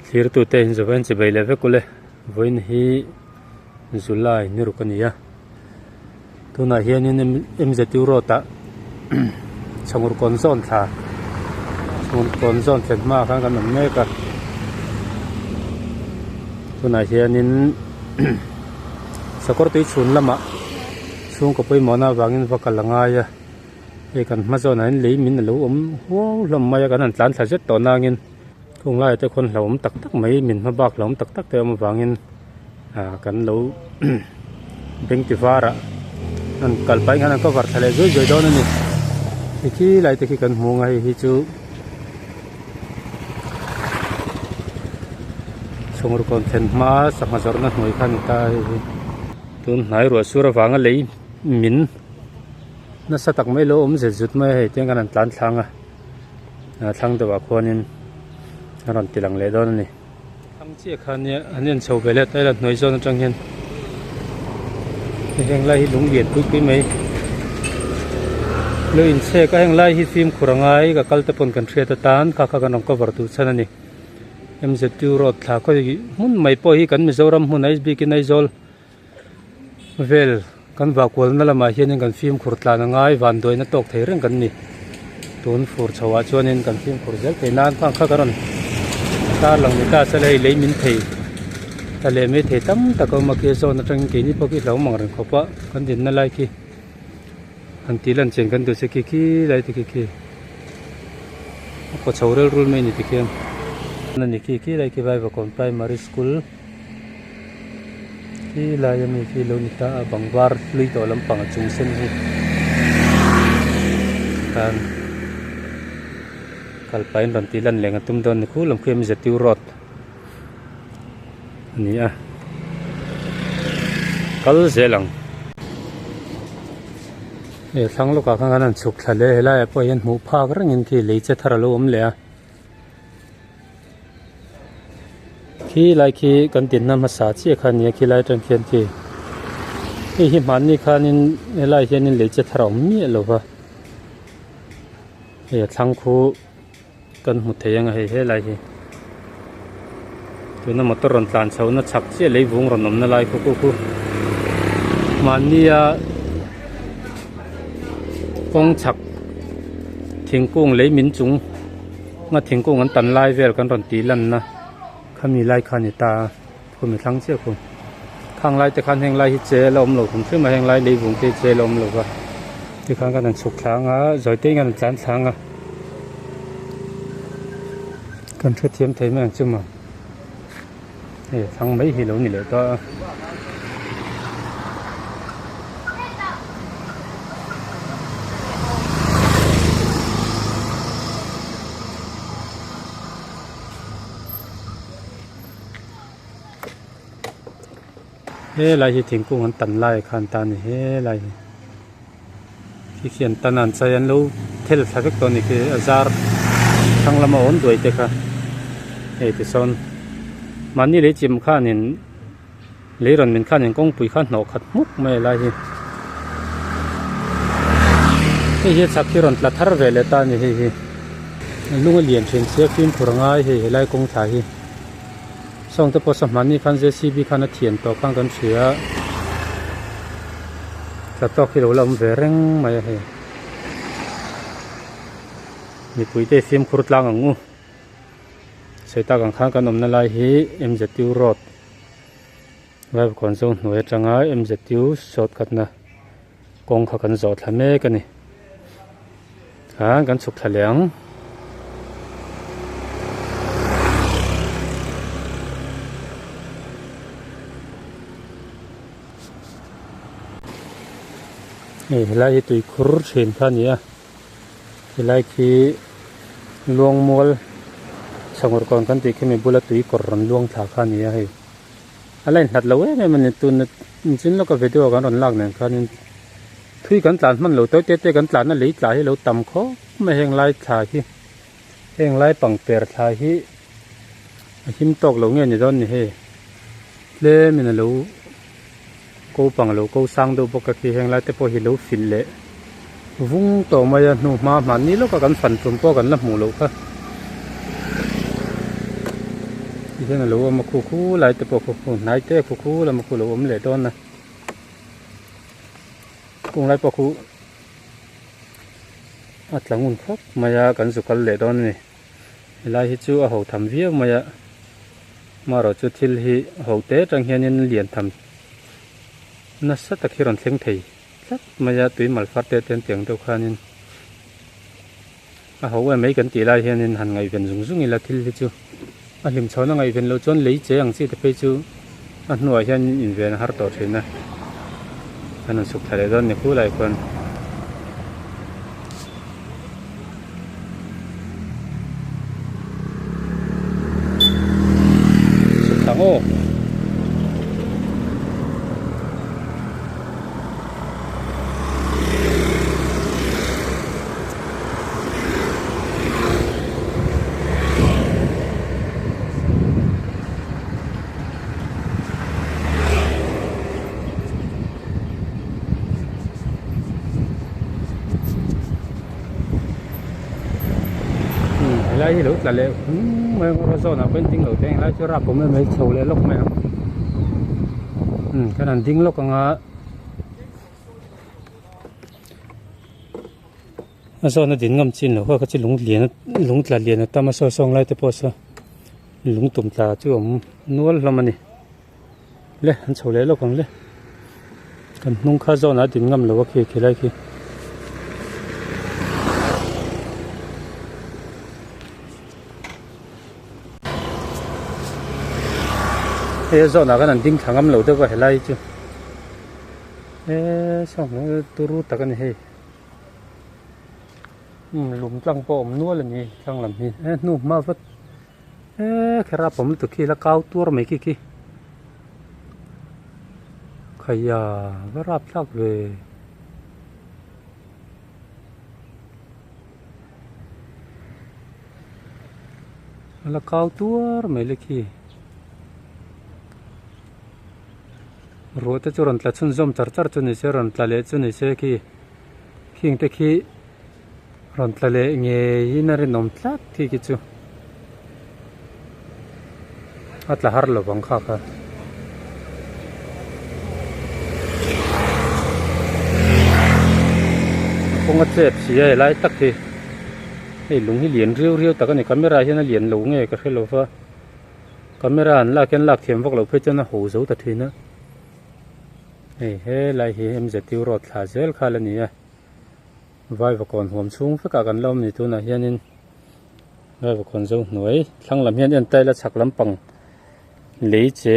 Thirtute in zawh hian chibai leh vek ule vawiin hi July ni ruk a ni a tunah hianin M_Z_U road ah chhangur kawn zawn thla chhangur kawn zawn thlen hmaah khan kan awm mek a tunah hianin sakawr tui chhun lamah chhungkaw pawimawhna avangin va kal a ngai a. Hei kan hma zawnah hian lei min alo awm huau hlawm mai a kan han tlan thla zet tawh nangin khung laiah te khuan hlauhawm tak tak mai min hma bak hlauhawm tak tak te a awm avangin ah kan lo beng ti varah an kal pahin khan an cover thla leh zui zui dawn a ni hei khi lai te khi kan hmu ang a hei hi chu chhawng rukawn thlen hma sangha zawrhna hnuai kha a ni ta a hei hi tun hnai ruah sur avanga lei min. Nasa tak mai lo awm zet zut mai a hei tiang khan an tlan thlang a a thlang deuh ah khuanin a rawn ti lang leh dawn a ni. Thlang chiah kha nia an en chho ve leh ta ila hnuai zawn atang hian heng lai hi lung lian pui pui mai lo inchhek a heng lai hi fimkhur a ngai ka kal te pawn kan hriat atan kha kha kan rawn cover duh chhan a ni M_Z_U road thla khawi hmun mai pawh hi kan Mizoram hmun a bikin Aizawl. Vel kan vahkualna lamah hianin kan fimkhur tlan a ngai vanduaina tawk thei reng kan ni tun fur chho ah chuanin kan fimkhur zel thei nan khang kha ka rawn tar lang ni ta se la hei lei min thei ta leh mai thei tam tak a awm a khi zawn atangin keini pawh khi hlo mang reng khawp a kan dinna lai khi han tih lan chen kan duh che khi khi lai te khi khi a kaw chho rel rul mai a ni tikhian a ni khi khi lai khi Vaivakawn primary school. Khi lai ami khi lo ni ta a bang var hlui tawh lampang a chung sen hi khan kal pahin rawn tih lan leng a tum dawn ni khu lam khi a mizia tiu road a ni a kal zel ang. Hei thlang lawkah khan an chhuk thla hle helaiah pawh hian hmuh phak rengin khi lei che thar a lo awm leh a. Khi lai khi kan dinna hmasa chiah kha a ni a khi lai atang khian khi hei hi hmanni khanin helaiah hianin lei che thar a awm miah lo va hei a thlang khu kan hmu thei ang a hei helai hi tuna motor rawn tlan chho na chhak chiah lei vung rawn awmna lai khu khu mahnia kawng chhak thingkung lei min chung. Nga thingkung an tan lai vel kan rawn tih lanna khami lai kha a ni ta a khumi thlang chiah khu khang lai te khan heng lai hi che la awm lo thum hrim a heng lai lei vung te hi che la awm lo va tikhan kan han chhuk thlang a zawi te in kan han tlan thlang a kan hrethiam thei mai ang chu maw hei a thlang mai hi lo ni leh ta a. Helai hi thingkung an tan lai khan ta a ni helai hi khi khi an tan a an chai an lo thel thla vek tawh a ni khi a zar thlang lama awn duai te kha hei tisawn mahni lei chim khanin lei rawn min khanin kawngpui kha hnawh khat hmuk mai a lai hi hei hi a chhak hi rawn tla thar ve leh ta a ni hei hi lung a lian thin sia fimkhur a ngai hei helai kawng thla hi. Sawng te pawh sahmani khan J_C_B khan a thian tawh khan kan hria a tla tawk hi lo la awm ve reng mai a hei mipui te fimkhur tlang ang u sawi tak ang khan kan awmna lai hi M_Z_U road Vaivakawn zo hnuai atanga M_Z_U shortcut na kawng kha kan zawh thla mek a ni khan kan chhuk thla leh ang. Hei helai hi tuikhur thin kha a ni a helai khi luangmual chhangawr kawn kan tih khi mi bula tui kawr rawn luang thla kha a ni a hei. A la inhlat lo em em a ni tuna chin lawka video kan rawn lak nen khanin thui kan tlan hman lo tawi te te kan tlan a lei tla hi lo tam khawp mai heng lai thla hi heng lai pangper thla hi a him tawk lo nge ni dawn ni hei tlem in a lo ko pang lo ko sang deuh bawk a khi heng lai te pawh hi lo filh leh vung tawh mai a hnu hma hmanni lawka kan fan tum pawh kan la hmuh loh kha. Tihian a lo awm a khu khu lai te pawh khu khu hnai te khu khu lama khu lo awm leh dawn a kung lai pawh khu a tla ngun khawp mai a kan zu kal leh dawn a ni helai hi chu a ho tham viau mai a marawh chu thil hi ho te atang hianin lian tham nasa tak hi rawn thleng thei tlat mai a tui mal far te te an tih ang deuh khanin A ho em mai kan tih lai hianin han ngaihven zung zung ila thil hi chu a hlim chhawn a ngaihven loh chuan lei che ang chi te phei chu a hnuah hian inven a har tawh thin a, an rawn suk thla leh dawn ni khu lai khuan. Suk thla ngawk. Helai hi lo tla leh hum mai ang a zawn ah pawh in ding lo teh helai chu rap awm em mai chho leh lawk mai ang kan han ding lawk ang a. A zawn a din ngam chin loh kha kha chu lung lian lung tla lian a tam a saw sawng lai te pawh saw lung tum tla chu a awm nual hlawm a ni le an chho leh lawk ang le kan hnung kha zawn ah a din ngam loh a khi khilai khi. Hei a zawn ah khan an ding thla ngam lo deuh a helai chu eee saw turu tak a ni hei. Umm lum tlang pawh a awm nual a ni thlang lam hi he hnu hma vat he kher a pawm lutuk khi la kau tuar mai khi khi khaia va rap thlak ve a la kau tuar mai le khi. Ruah te chu rawn tla chhunzawm char char chu ni se rawn tla leh chu ni se khi khing te khi rawn tla leh ngeiin a rinawm tlat khi khi chu a tla har lo vang kha kha. A kawng a chep si a helai tak hi hei lung hi lian riau riau tak a ni camera hian a lian lo nge ka hre lo va. Camera an lak hian lak thiam vak loh phei chuan a ho zo ta thin a, hei helai hi M_Z_U road thla zel kha la ni a, Vaivakawn huam chhung vekah kan la awm ni tunah hianin Vaivakawn zo hnuai thlang lam hian en ta ila chhak lampang lei che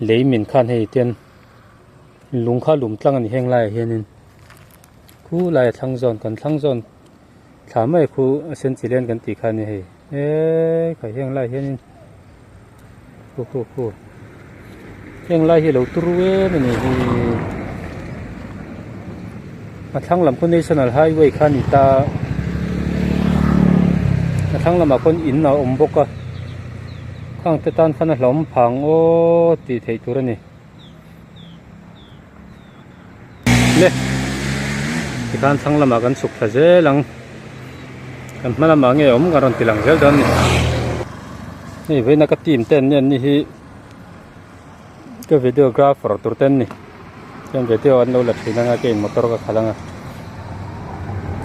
lei min khan hei tian lung kha lum tlang a ni heng laiah hianin khu laia thlang zawn kan thlang zawn thla mai khu a sen chi len kan tih kha a ni hei. Eee khai heng lai hianin khu khu khu heng lai hi lo turu em a ni hi a thlang lam khu national highway kha a ni ta a thlang lamah khawn in a awm bawk a khang te tan khan a hlauhawm phang aw tih theih tur a ni. Le tikhan thlang lamah kan chhuk thla zel ang kan hma lamah nge awm kan rawn ti lang zel dawn a ni hei vawiina ka team te an ni an ni hi ka videographer tur te an ni chuan video an lo la thin anga keiin motor ka khalh anga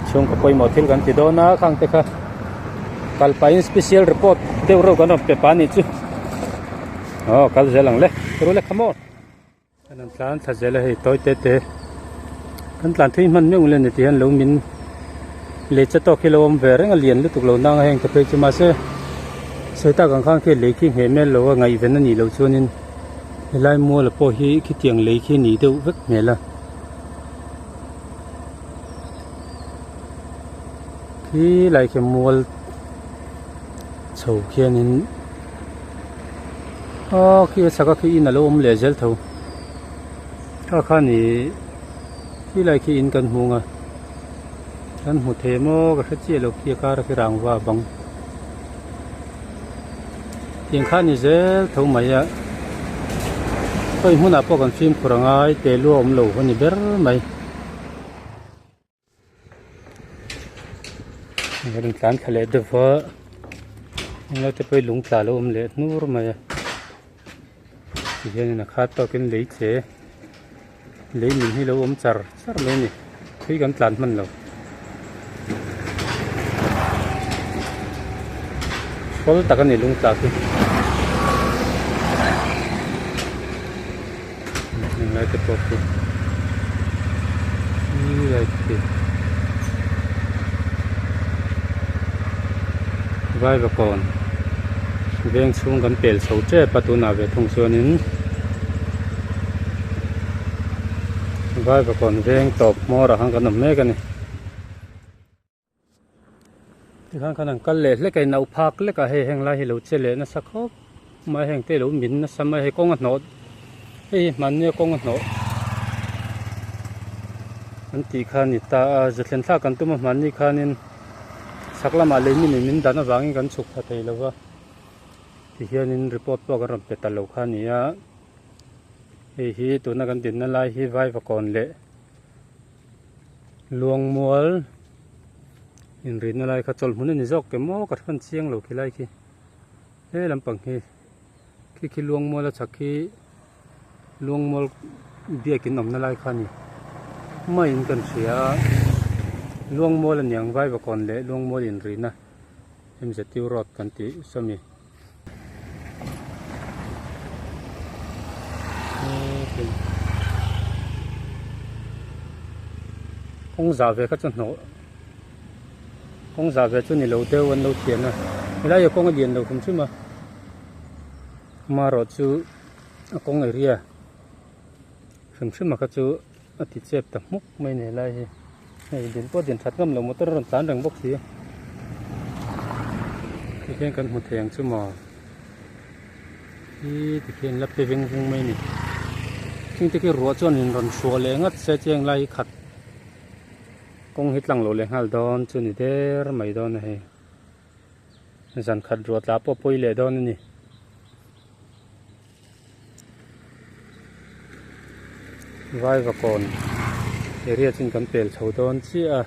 chhungkaw pawimawh thil kan ti dawn a khang te kha kal pahin special report deuh reuh kan rawn pe pah a nih chu aw kal zel ang le ru le come on. Kan an tlan thla zel a hei tawi te te kan tlan thui hman meuh le ni ti hian lo min lei cha tawk hi lo awm ve reng a lian lutuk lo nang a heng te phei chu mahse sawi tak ang khan khi lei khi ngheh mel lo a ngaihven a nih loh chuanin helai mual pawh hi khitiang lei khi nih deuh vek hmel a khi lai khi mual chho khianin aw khi a chhak a khi in a lo awm leh zel tho kha khan ih khi lai khi in kan hmung a kan hmu thei maw ka hre chiah lo khi a kar a khi rangva a bang tiang kha a ni zel tho mai a khawi hmunah pawh kan fimkhur a ngai teh lua awm lo a ni ber mai. Kan tlan thla leh deuh va. Englo te pawh hi lung tla lo awm leh hnur mai a tihianin a khat tawkin lei che lei min hi lo awm char char mai a ni thui kan tlan hman lo. Hrawl tak a ni lung tla khi englai te pawh khi helai khi vaivakawn veng chhung kan pel chho tep a tunah ve thung chuanin vaivakawn veng tawp hmawr ah khan kan awm mek a ni. Tikhan khan an kal leh hlek a in auh phak lek a hei heng lai hi lo che leh nasa khawp mai a heng te lo min nasa mai a hei kawng a hnawh hei hi hmannia kawng a hnawh an tih kha a ni ta a zethlen thlak kan tum a hmanni khanin chhak lamah lei min in min dan avangin kan chhuk thla thei lo va tihianin report pawh kan rawn pe ta lo kha a ni a hei hi tuna kan dinna lai hi vaivakawn leh. Luangmual inrihna lai kha chawlh hmun a ni zawk ke maw ka hran chiang lo khi lai khi he lampang hi khi khi Luangmual a chhak khi Luangmual biakin awmna lai kha a ni maiin kan hria a Luangmual a niang Vaivakawn leh Luangmual inrihna M_Z_U road kan tih sawmi. Kawng zah ve kha chu hnawh kawng zah ve chu ni lo deuh an lo thian a helai ah kawng a lian lo hrim hrim a amaherawh chu a kawng area hrim hrim a kha chu a ti chep ta hmuk mai a ni helai hi hei din pawh din that ngam lo motor a rawn tlan reng bawk si tikhian kan hmu thei ang chu maw hi tikhian la pe veng vung mai a ni chung te khi ruah chuan in rawn hruah leh ngat se chiang lai hi khat kawng hi tlang lo leh nghal dawn chu ni der mai dawn a hei zan khat ruah tla pawh pawi leh dawn a ni. Vaivakawn area chin kan pel chho dawn chiah a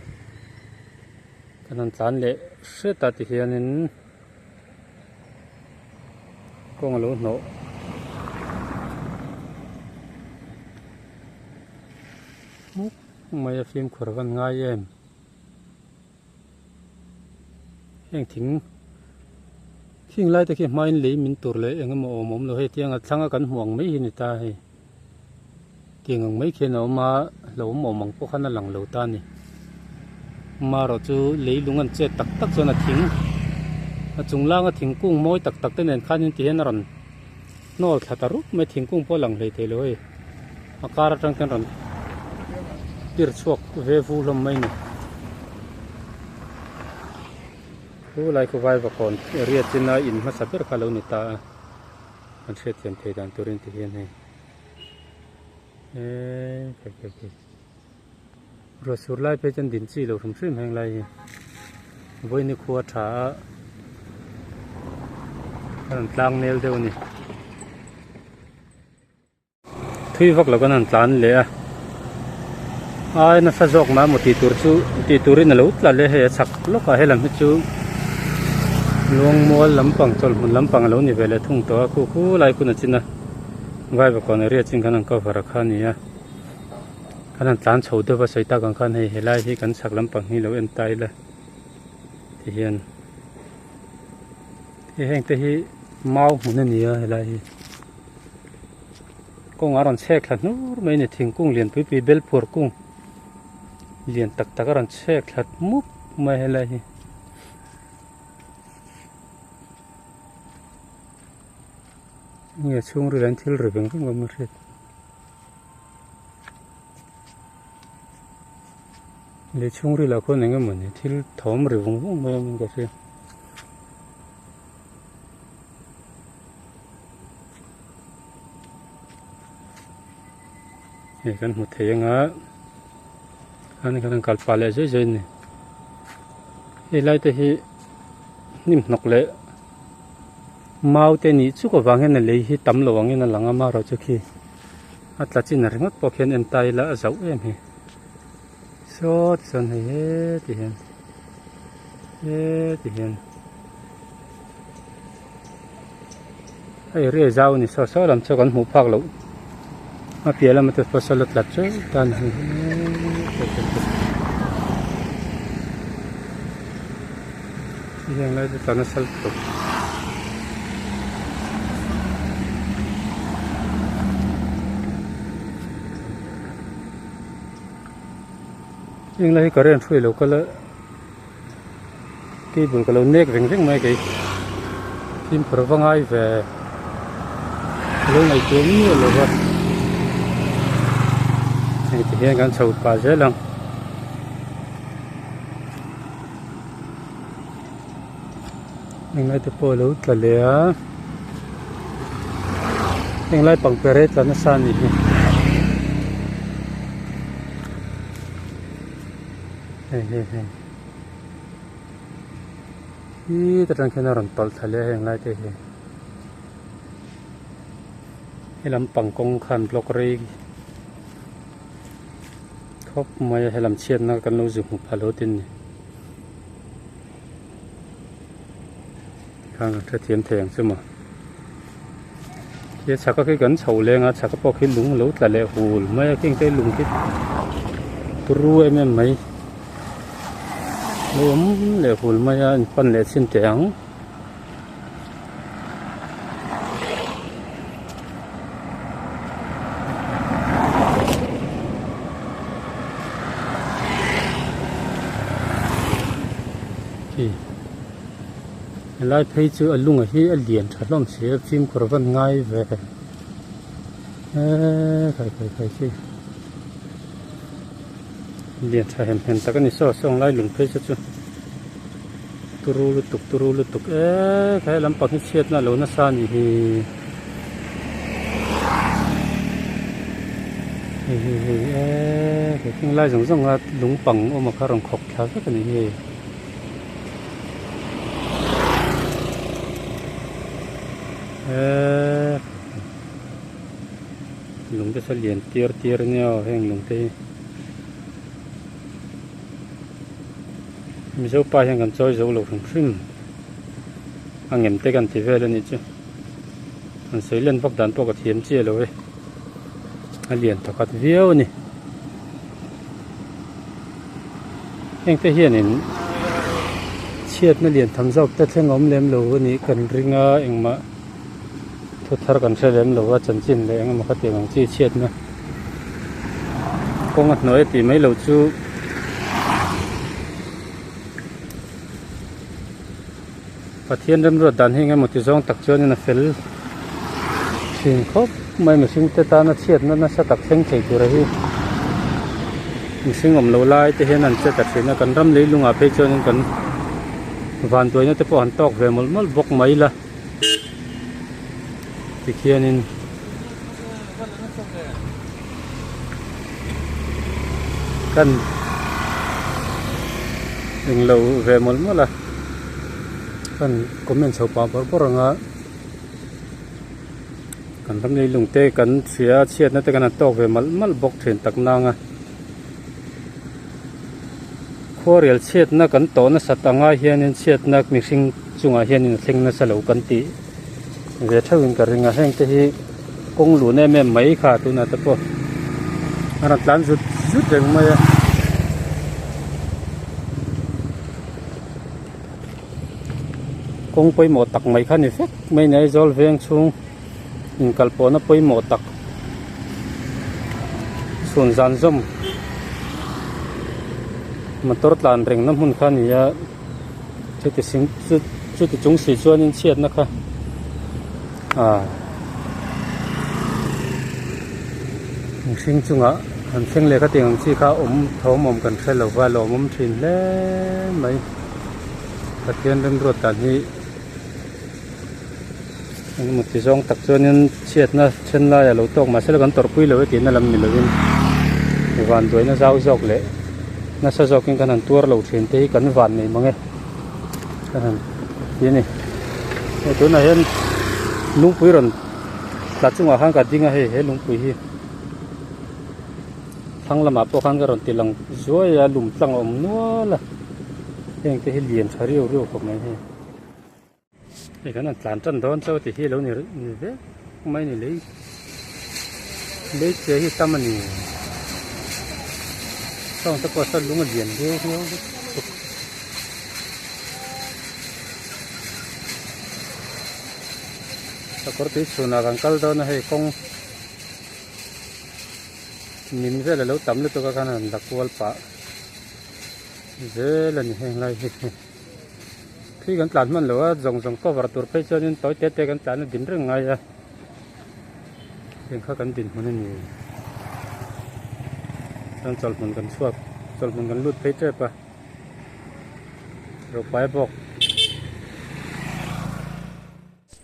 kan han tlan leh hret a tihianin kawng a lo hnawh hmuk mai a fimkhur a van ngai em. Heng thing khing lai te khi hmain lei min tur leh eng emaw awm awm lo hei tianga thlanga kan hmuh ang mai hi ni ta hei tiang ang mai khian a awm a lo awm awm ang pawh khan a lang lo ta a ni marawh chu leilung an chet tak tak chuan a thing a chung langa thingkung mawi tak tak te nen khanin ti hian a rawn hnawl thla ta rup mai thingkung pawh a lang hlei thei lo hei a kar atang khian rawn tir chhuak ve vu hlawm mai a ni chu lai khu vaivakawn area china in hmasa ber kha a lo ni ta a an hriatthiam thei dan turin ti hian hei eee khai khai khai ruah sur lai phei chuan din chi lo hrim hrim heng lai hi vawiin hi khua tha a a rawn tlang nel deuh a ni. Thui vak lo kan han tlan leh a ai nasa zawk mah emaw tih tur chu tih turin a lo tla leh hei a chhak lawk a helam hi chu Luangmual lampang chawlhmun lampang a lo ni ve leh thung tawh a khu khu lai hun a chin a Vaivakawn area chin khan an cover a kha a ni a kan han tlan chho deuh a sawi tak ang khan hei helai hi kan chhak lampang hi lo en ta ila tihian hei heng te hi mau hmun a ni a helai hi. Kawng a rawn chhek thla hnur mai a ni thingkung lian pui pui bel phuar kung lian tak tak a rawn chhek thla mup mai helai hi. Nge chhungril an thil ri veng veng awm a hriat. Lei chhungril ah khuan eng emawni thil thawm ri vung vung mai awm in ka hria. Hei kan hmu thei anga khan khan an kal pah leh zui zui a ni hei lai te hi hnim hnawk leh mau te nih chuk avang hian a lei hi tam lo angin a lang a marawh chu khi a tla chin ringawt pawh khian en ta ila a zauh em hi saw tichuan hei heti hian heti hian. A area zau a ni saw saw lam chu kan hmuh phak loh a piah lama te pawh saw la tla teuh ta a ni heng lai te tla nasa lutuk. Heng lai hi current hrui lo kal a. Cable ka lo nek veng veng mai kei fimkhur va ngai ve ka lo ngaihtuah miah lo va hei ti hian kan chho pah zel ang. Englai te pawh a lo tla leh a englai pangper hi a tla nasa a nih hi. Hei hei hei hi ta tang khian a rawn tawlh thla leh a heng lai te hi helam pang kawng khan block rei khawp mai a helam chhiatna kan lo zu hmu pha lo tin ni tikhan kan hrethiam thei ang chu maw he chhaka khi kan chho leng a chhaka pawh khi lung a lo tla leh hul mai a khing te lung khi turu em em mai lo awm leh hul mai a in pan leh chhin teh ang. Helai phei chu a lunga hi a lian tha hlawm si a fimkhur a van ngai ve eee khai khai khai khi lian tha hem hem tak a ni saw saw ang lai lung phei saw chu turu lutuk turu lutuk eee khai lampang hi chhiatna a lo nasa a nih hi hei hei hei eee he thing lai zawng zawng a lung pang awm a kha a rawn khawk thla vek a nih hi. Eee lung te saw lian tir tir ania aw heng lung te hi mizo pa hian kan chawi zo lo hrim hrim a ngem te kan ti vel anih chu an sawi len vak dan pawh ka thiam chiah lo e a lian thawkhat viau a ni. Hengte hianin chhiatna lian tham zawk te thleng a awm lem lo a nih kan ring a engmah thu thar kan hre lem lo a chanchin leh engemaw khatiang ang chi chhiatna kawng a hnuai a tih mai loh chu Pathian remruat dan hi engemaw ti zawng tak chuanin a fel thin khawp mai mihring te tana chhiatna nasa tak thleng thei tura hi mihring awm loh lai te hian an che ta thin a kan ram leilungah phei chuanin kan vanduaina te pawh han tawk ve mawlh mawlh bawk mai la tikhianin. Kan englo ve mawlh mawlh a kan comment chho pah bawrh bawrh ang a kan ram leilung te kan hria a chhiatna te kan han tawk ve malh malh bawk thin tak nang a khuarel chhiatna kan tawh nasat anga hianin chhiatna mihring chungah hianin a thleng nasa lo kan tih. Ve theuhin ka ring a heng te hi kawng lun em em mai kha tunah te pawh a rawn tlan zut zut reng mai a kawng pawimawh tak mai kha ni vek mai ni Aizawl veng chhung inkal pawhna pawimawh tak chhun zan zawm motor tlan rengna hmun kha a ni a. Chuti sing chu chuti chung si chuanin chhiatna kha ah mihring chungah han thleng leh khatiang ang chi kha awm thawm awm kan hre lo va lawmawm thin hle mai Pathian remruat dan hi engemaw ti zawng tak chuanin chhiatna then laiah lo tawk mahse la kan tawrhpui lo e tihna lam ni lovin vanduaina zau zawk leh nasa zawkin kan han tuar lo thin te hi kan van nei mang e kan han ti a ni hei tunah hian lungpui rawn tla chungah khan ka ding a hei he lungpui hi thlang lamah pawh khan ka rawn ti lang zuai a lum tlang a awm nual a heng te hi lian tha riau riau khawp mai hei. Hei kan han tlan tan dawn chauh tih hi lo ni ni vek mai a ni lei lei che hi tam a ni sawng te pawh sawn lung a lian viau viau vek bawk. Sakawr tui chhunah kan kal dawn a hei kawng min vel a lo tam lutuk a khan a han la kual pah zel a ni heng lai hi. Khi kan tlan hman lo a zawng zawng cover tur phei chuanin tawi te te kan tlan a din reng ngai a eng kha kan din hmun a ni chuan chawlhmun kan chhuak chawlhmun kan lut phei tep a ropai bawk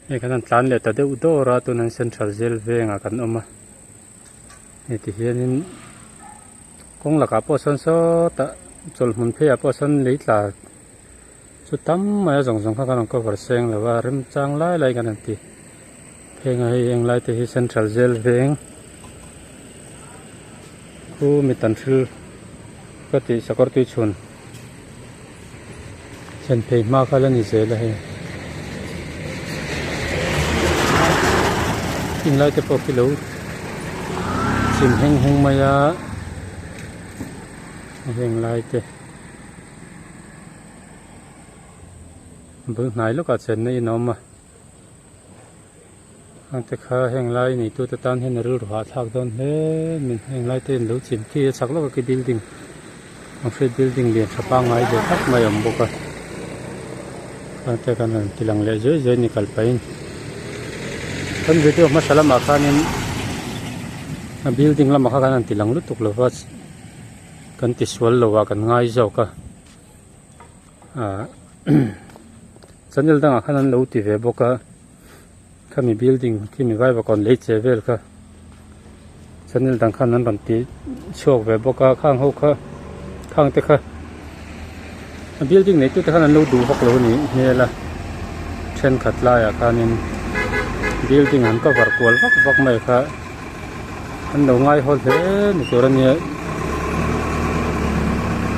hei kan han tlan leh ta deuh dawr a tunah hian central jail vengah kan awm a hei ti hianin kawng lakah pawh sawn sawtah chawlhmun pheiah pawh sawn lei tla chu tam mai a zawng zawng kha kan rawn cover seng lo a remchang lai lai kan han ti heng a hei heng lai te hi central jail veng khu mi tan thil ka tih sakawr tui chhun thlen phei hma kha la ni zel a hei heng lai te pawh khi lo chim heng hung mai a heng lai te. Bul hnai lawkah chenna in a awm a hengte kha heng lai neitute tan hian a rilru hahthlak dawn hle mai heng lai te in lo chim khi a chak lawk a khi building concrete building lian tha pangngai ve tak mai a awm bawk a hengte khan han ti lang leh zuai zuai a ni kal pahin kan video hmasa lamah khanin a building lamah kha kan han ti lang lutuk lova. Kan ti sual lo ah kan ngai zawk a ah channel dangah khan an lo ti ve bawk a khami building khimi vaivakawn lei che vel kha channel dang khan an rawn ti chhuak ve bawk a khang ho kha khang te kha a building nei tute khan an lo duh vak lo a nih hmel a thenkhat laiah khanin building an cover kual vak vak mai kha. An lo ngaihaw hle ni tur a nia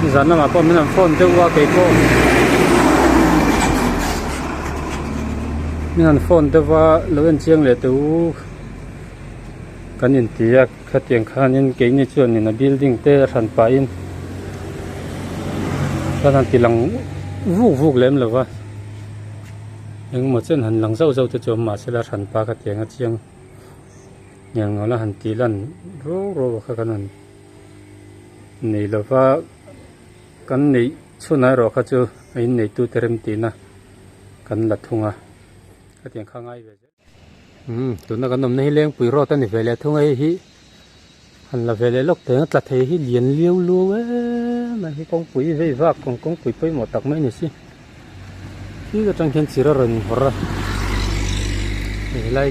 nizan lamah pawh min han phone deuh a keipawh min han phone deuh a lo en chiang leh teh u kan inti a khatiang khanin keini chuanin a building te a hran pahin kan han ti lang vuk vuk lem lo va engemaw chen han lang zauh zauh te chu awm mahse la hran pa khatiang a chiang. Nghelngawla han tih lan ruau ruau a kha kan han nei lova kan neih chhunah erawh kha chu a inneitute remtihna kan la thung a khatiang kha ngai ve zel. Umm tuna kan awmna hi Lengpui road a ni ve leh thung a hei hi han la ve leh lawk teng a tla thei hi lian liau luau em a hi kawngpui vei vak kawngpui pawimawh tak mai a ni si. Thil atang hian chir a rawn inhawrh a helai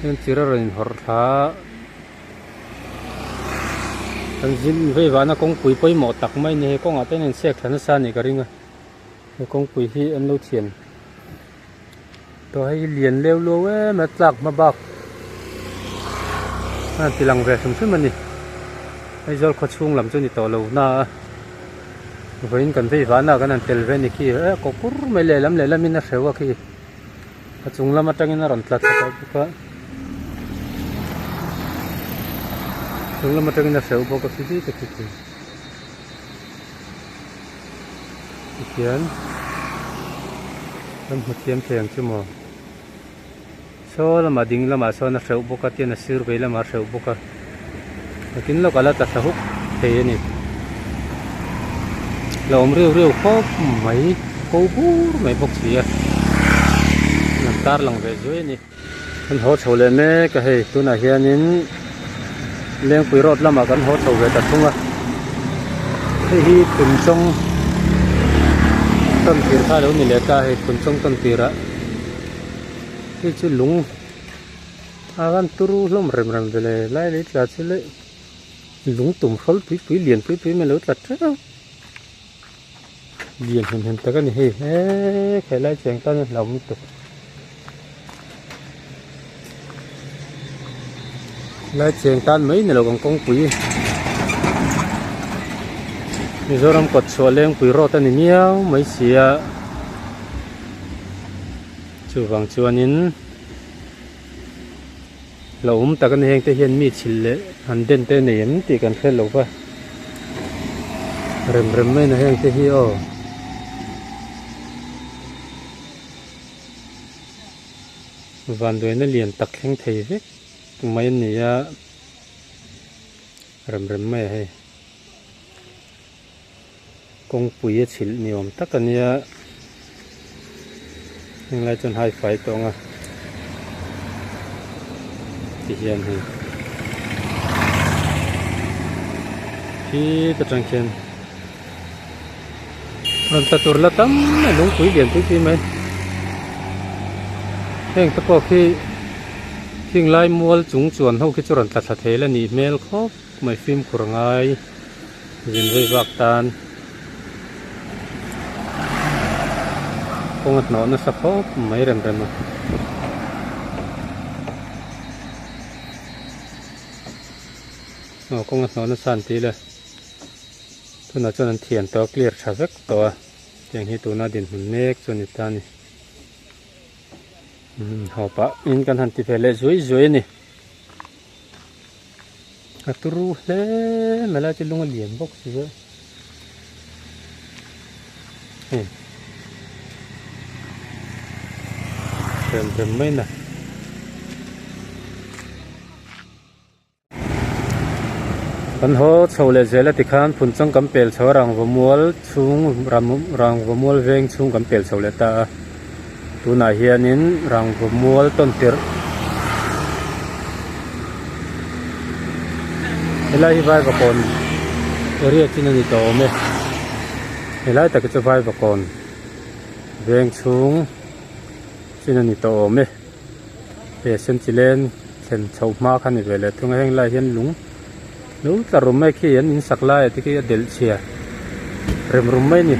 hian chir a rawn inhawrh thla a kan zin vei vana kawngpui pawimawh tak mai a ni hei kawngah te hian an chhiak thla nasa a nih ka ring a he kawngpui hi an lo thian tawh hei hi lian leu luau em a tlak hma bak a ti lang ve hrim hrim a ni Aizawl khaw chhung lam chu ni tawh lo na a vawiin kan vei vana kan han tel ve a ni khi eh kaw kur mai lehlam lehlam in a hreuh a khi a chung lam atangin a rawn tla thla tawh bawk a chung lam atangin a hreuh bawk a khi khi te khi khi Tihian kan hmu thiam thei ang chu maw saw lamah ding lamah sawn a hreuh bawk a tian a sir vei lamah a hreuh bawk a nakin lawkah la tla thla huk thei a ni la awm riau riau khawp mai ko bur mai bawk si a an tar lang ve zuai a ni. Kan haw chho leh mek a hei tunah hianin Lengpui road lamah kan haw chho ve ta thung a hei hi Phunchawng tawn tir kha a lo ni leh ta hei Phunchawng tawn tirah hei chu lung a van turu hlawm rem rem ve le lai lei tla chu le lung tum hrawl pui pui lian pui pui mai a lo tla teuh lian hem hem tak a ni hei he helai cheng tan a hlauhawm lutuk helai cheng tan mai ni lo kan kawngpui Mizoram kawt chhuah lengpui road a ni miau mai si a. Chuvang chuanin hlauhawm tak a ni heng te hian mi chhilh leh han den te nei em tih kan hre lo va rem rem mai na heng te hi aw. Vanduaina lian tak thleng thei vek mai a ni a rem rem mai a hei. Kawngpui a chhilh ni awm tak a nia heng lai chuan hai fai tawh ang a ti hian hei khi ta tang khian rawn tla tur la tam mai lungpui lian pui pui mai heng te pawh khi khing lai mual chung chuan ho khi chu rawn tla thla thei la nih hmel khawp mai fimkhur ngai. Zin vei vak tan kawng a hnawh nasa khawp mai rem rem a. Aw kawng a hnawh nasa an ti le. Tunah chuan an thian tawh a clear tha vek tawh a tiang hi tuna dinhmun mek chu a ni ta a ni. Umm haw pah in kan han ti ve leh zuai zuai a ni. A turu hle mai lai chu lung a lian bawk si a hei rem rem mai na kan haw chho leh zel a tikhan phunchawng kan pel chho a rangva mual chhung rangva mual veng chhung kan pel chho leh ta a. Tunah hianin rangva mual tawn tirh helai hi vaivakawn area chin a ni tawh awm e helai tak hi chu vaivakawn veng chhung chin a ni tawh awm e he senchilen thlen chhoh hma kha a ni ve leh thung a heng lai hian lung lo tla rum mai khi an in sak lai ah te khi a delh chhia rem rum mai a ni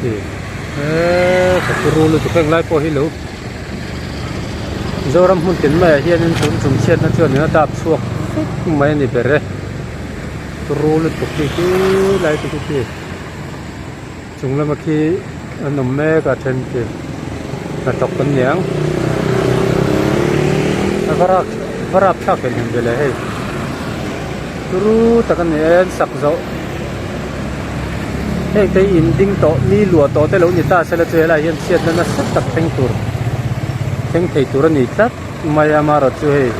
eee ka thu rul lutuk heng lai pawh hi lo Mizoram hmun tin maiah hianin tun chung chhiatna chuan in a dap chhuak vek mai a ni ber e turu lutuk hi khi lai te khi khi chung lama khi an awm mek a then khi hnathawk kan ni ang a va rap va rap thlak em em ve le hei turu tak a ni e an sak zawh heng te hi in ding tawh mi luah tawh te lo ni ta sela chu helaiah hian chhiatna nasa tak thleng tur thleng thei tur a ni tlat mai a amaherawh chu hei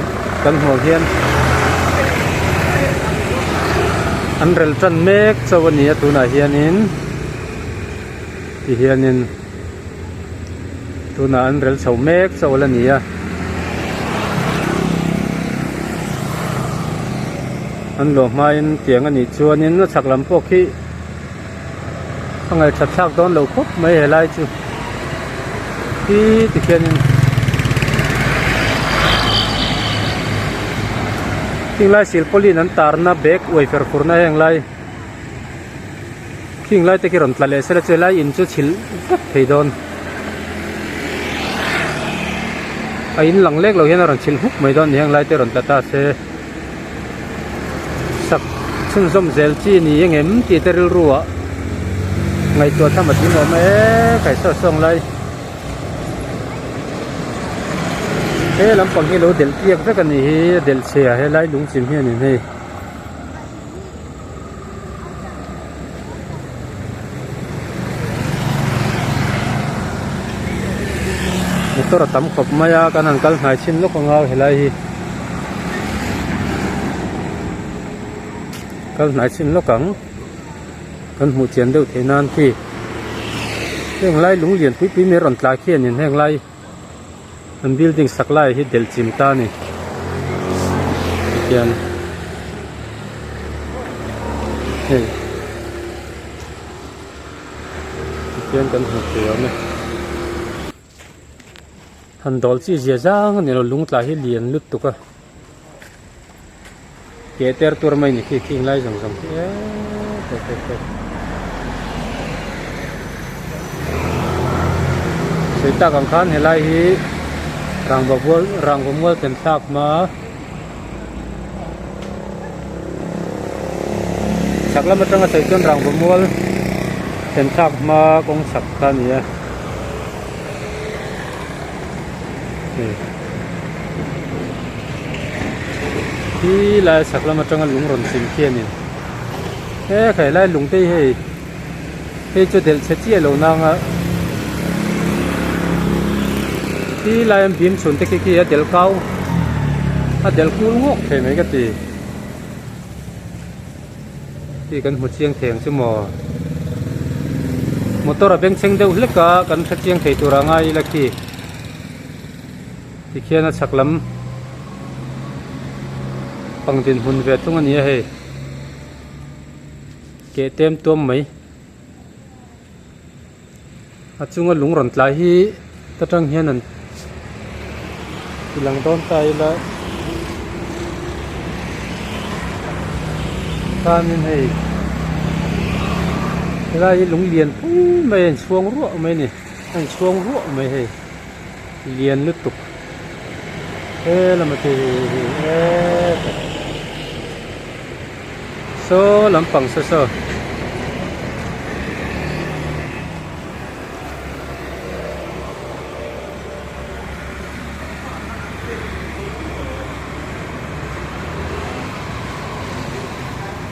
kan hmuh ang hian an rel tan mek chauh a ni a tunah hianin tihianin tunah an rel chho mek chauh la ni a. An luah hmain tiang a nih chuanin a chhak lam pawh khi a ngaihṭhat thlak dawn lo khawp mai helai chu khi tikhianin khing lai silpawlin an tarna bag uai fer furna heng lai khing lai te khi rawn tla leh sela chu helai in chu chhilh vek thei dawn a in lang lek lo hian a rawn chhilh huk mai dawn a ni heng lai te rawn tla ta se. Sak chhunzawm zel chi ni engem tih te rilru ah ngaihtuah tham a tling awm e kai saw sawng lai he lampang hi lo delh piak vek a ni hi a delh chhe a helai lungchim hianin hei. Motor a tam khawp mai a kan han kal hnai chhin lawk ang a helai hi kal hnai chhin lawk ang kan hmuh chian deuh theih nan khi heng lai lung lian pui pui mai rawn tlai khianin heng lai an building sak lai hi delh chim ta a ni tihian hei tihian kan hmu thei awm e han dawl chi zia zang a ni lo lung tla hi lian lutuk a ke ter tur mai ni khi khing lai zawng zawng khi eeee sawi tak ang khan helai hi rangva bual rangva mual ken thlak hma chhak lam atanga sawi chuan rangva mual. Thlen thlak hma kawng chhak kha a ni a hei khi lai chhak lam atanga lung rawn chim khi a ni he khai lai lung te hi hei hei chu delh chhe chiah lo nang a khi lai an bim chhun te khi khi a delh kau a delh kul ngawk thei mai ka ti. Khi kan hmu chiang thei ang chu maw motor a bengchheng deuh hlek a kan hre chiang thei tur a ngai ila khi tikhian a chhak lam pang dinhmun ve thung a ni a hei keh tem tuam mai a chunga lung rawn tlai hi ta tang hian an ti lang dawn ta ila khanin hei helai hi lung lian pui mai a inchhuang ruah mai a ni a inchhuang ruah mai hei lian lutuk he lama te hi hei he Saw lampang saw saw.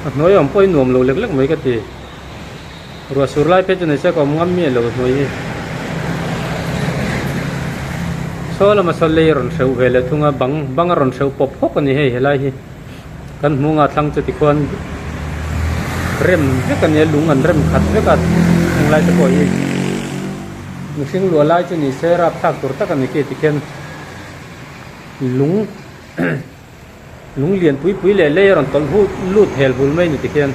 A hnuai awm pawh hi nuam lo lek lek mai ka ti. Ruah sur lai phei chu nei se ka awm ngam miah lo hnuai hi. Saw lama saw lei a rawn hreuh ve leh thung a bang bang a rawn hreuh pawp hawk a ni hei helai hi. Kan hmunga thlang chu tikhuan rem vek a nia lung an rem khat vek a englai te pawh hi mihring luah lai chu ni se rapthlak tur tak a ni khi tikhian lung lung lian pui pui leh lei a rawn tawlh hut lut hel hul mai a ni tikhian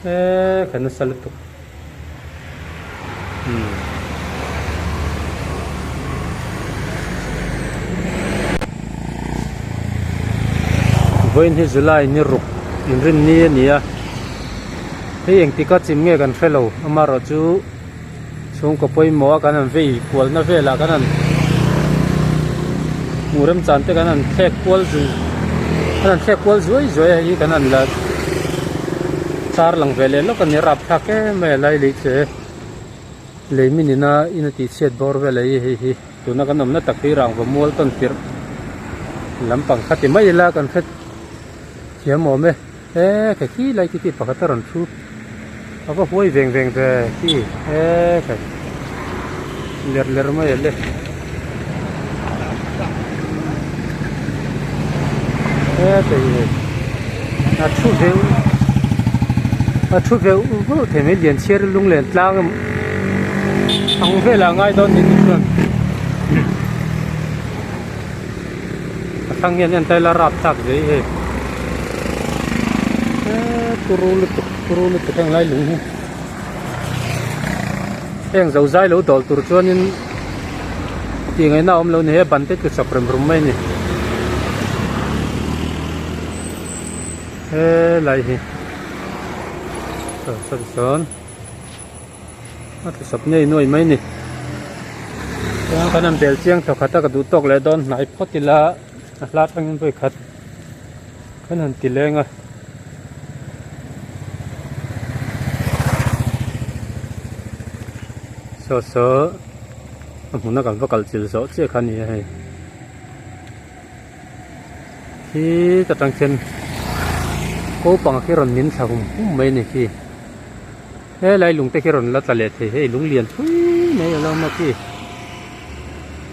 eee ka nasa lutuk. Vawiin hi July ni ruk inrinni a ni a hei engtik a chim nge kan hrelo amaherawh chu chhungkaw pawimawh a kan han vei kualna velah kan han hmuh remchan te kan han thlek kual zui kan han thlek kual zuai zuai a hei hi kan han la tar lang ve leh lawk a ni rapthlak em mai a lai lei che lei min ina in a tih chhiat bawr vel a hi hei hi tuna kan awmna tak hi rangva mual tawn tirh lampang kha ti mai ila kan hre thiam awm e he kha khi lai khi khi pakhat a rawn thu a va huai veng veng ve khi he kha ler ler mai a le. Heta hi hei a thu veuh a thu veuh veuh thei mai lian chhiar lung len tlang ang velah a ngai dawn ni ni chuan a thlang hian en taila rap thlak zui hei he turu lutuk turu lutuk heng lai lung hi heng zo zai lo dawl tur chuanin tih ngaihna a awm lo ni he ban te tlu chak rem rum mai a ni helai hi saw sawn a tlu sawp ngei nuai mai a ni chuan kan han bel chiang thaw khat a ka duh tawk leh dawn hnai phawt ila a hla atangin vawi khat kan han ti leng a. Saw saw a hmuna kan va kal chil zawh chiah kha a ni a hei khi ta tang khian ko pang khi rawn min thla hum hum mai a ni khi helai lung te khi rawn la tla leh thei hei lung lian pui mai a lo awm a khi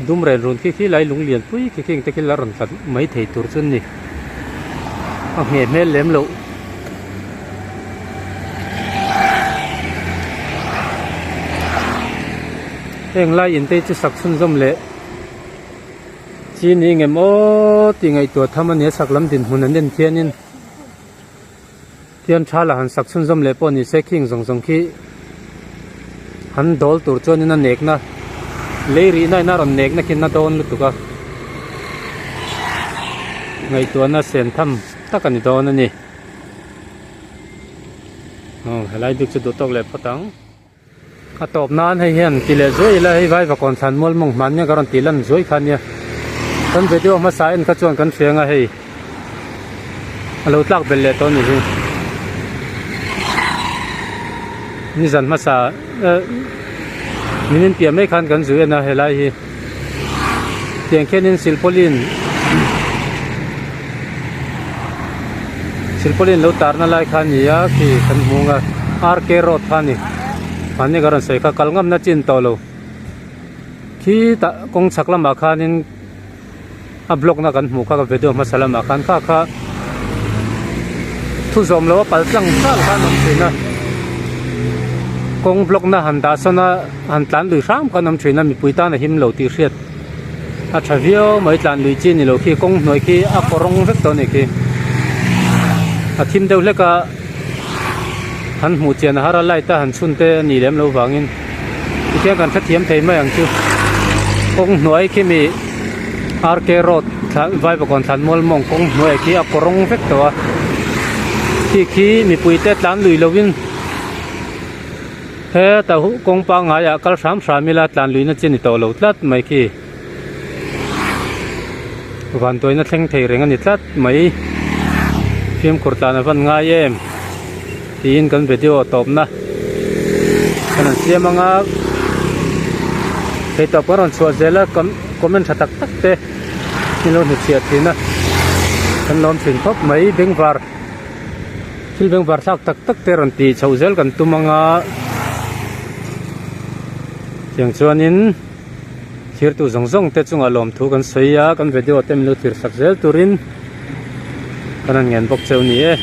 dum ren run khi khi lai lung lian pui khi khing te khi la rawn tla mai thei tur chu a ni a ngheh hmel lem loh. Heng lai in te chu sak chhunzawm leh chi ni ngem aw tih ngaihtuah tham a ni a sak lam dinhmun an en khianin tian tha la han sak chhunzawm leh pawh ni se khing zawng zawng khi han dawl tur chuanin a nekna lei rihna in a rawn nekna khi na dawn lutuk a ngaihtuahna sen tham tak a ni dawn a ni aw helai bik chu duh tawk leh phawt ang. A tawp nan hei hian ti leh zuai ila hei vai vakawn thlan mual mawng hman nia ka rawn tih lan zuai kha nia kan video hmasa en kha chuan kan hria anga hei a lo tlak belh leh tawh a ni hi. Nizan hmasa eh min inpiah mai khan kan zu en a helai hi tiang khianin silpawlin silpawlin lo tarna lai kha a ni a khi kan hmu ang a RK road kha a ni mahni ka rawn sawi kha kal ngamna chin tawh lo khi tah kawng chhak lamah khanin. a block na kan hmuh kha ka video hmasa lamah khan kha kha thu zawm lo a pal tlang tlang khan a awm thin a kawng block na han dah sawn a han tlan lui hram khan a awm thin a mipui tan a him lo tih hriat a tha viau mai tlan lui chi ni lo khi kawng hnuai khi a kawrawng vek tawh a ni khi a thim deuh hlek a han hmuh chian a har a light a han chhun te a nih lem loh vangin tikhian kan hrethiam thei mai ang chu kawng hnuai khi mi RK road thla Vaivakawn thlan mual mawng kawng hnuaiah khi a kawrawng vek tawh a khi khi mipui te tlan lui lovin heta huh kawng pangaiah kal hram hram ila tlan luihna chi a ni tawh lo tlat mai khi vantuaina thleng thei reng a ni tlat mai fimkhur tlan a van ngai em tiin kan video tawpna kan han siam ang a theitawp kan rawn chhuah zel a comment tha tak tak te min lo hnutchhiah thin a kan lawm thin khawp mai bengvar thil bengvar thlak tak tak te rawn tih chhoh zel kan tum ang a tiang chuanin. Thirtu zawng zawng te chungah lawmthu kan sawi a, kan video te min lo thlir sak zel turin kan han ngen bawk cheu ni e.